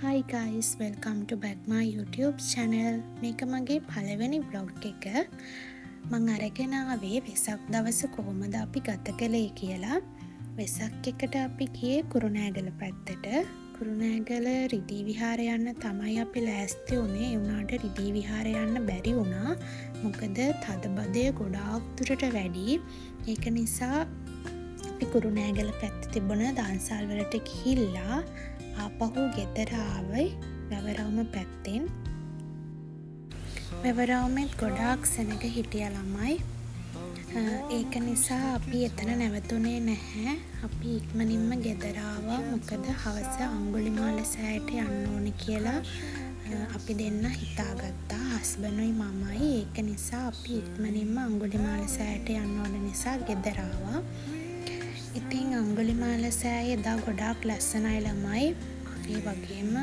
Hi guys, welcome to back my YouTube channel. මේක මගේ පළවෙනි vlog එක. මං අරගෙන ආවේ වෙසක් දවස කොහොමද අපි ගත කළේ කියලා. වෙසක් එකට අපි ගියේ කුරුණෑගල පැත්තට. කුරුණෑගල රිදී විහාර යන්න තමයි අපි ලෑස්ති වුණේ. ඒ වුණාට රිදී විහාර යන්න බැරි වුණා. මොකද තදබදය ගොඩාක් දුරට වැඩි. ඒක නිසා අපි කුරුණෑගල පැත්තේ තිබුණ දන්සල් වලට ගිහිල්ලා ආපහු ගෙදර ආවේ වැවරවුම පැත්තෙන්. වැවරවුමෙත් ගොඩාක් සෙනග හිටිය ළමයි. ඒක නිසා අපි එතන නැවතුනේ නැහැ. අපි ඉක්මනින්ම ගෙදර ආවා. මොකද හවස අඟුලිමාල සෑයට යන්න ඕනේ කියලා අපි දෙන්න හිතාගත්තා. හස්බන්ඩුයි මමයි. ඒක නිසා අපි ඉක්මනින්ම අඟුලිමාල සෑයට යන්න ඕන නිසා ගෙදර ආවා. ඉතින් අඟුලිමාල සෑය එදා ගොඩාක් ලස්සනයි ළමයි. ඒ වගේම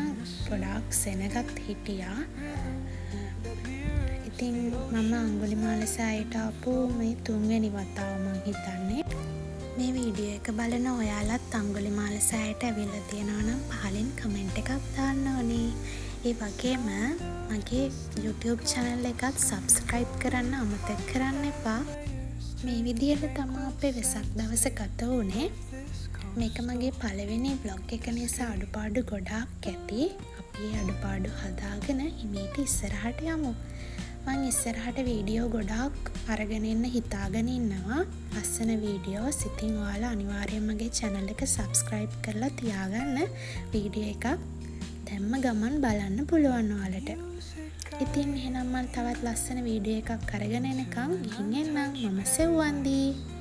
ගොඩාක් සෙනගත් හිටියා. ඉතින් මම අඟුලිමාල සෑයට ආපු මේ තුන්වෙනි වතාව මං හිතන්නේ. මේ වීඩියෝ එක බලන ඔයාලත් අඟුලිමාල සෑයට ඇවිල්ලා තියෙනවා නම් පහලින් කමෙන්ට් එකක් දාන්න ඕනේ. ඒ වගේම මගේ YouTube channel එකත් සබ්ස්ක්‍රයිබ් කරන්න අමතක කරන්න එපා. මේ විදිහට තමා අපේ වෙසක් දවස ගත වුණේ. මේක මගේ පළවෙනි ව්ලොග් එක නිසා අඩුපාඩු ගොඩාක් ඇති. අපි ඒ අඩුපාඩු හදාගෙන හිමීට ඉස්සරහට යමු. මං ඉස්සරහට වීඩියෝ ගොඩාක් අරගෙන එන්න හිතාගෙන ඉන්නවා. ලස්සන වීඩියෝස්. ඉතින් ඔයාලා අනිවාර්යයෙන්ම මගේ චැනල් එක සබ්ස්ක්‍රයිබ් කරලා තියාගන්න. වීඩියෝ එකක් දැම්ම ගමන් බලන්න පුළුවන් ඔයාලට. ඉතින් එහෙනම් මං තවත් ලස්සන වීඩියෝ එකක් අරගෙන එනකම් ගිහින් එන්නම්. මම සෙව්වන්දී.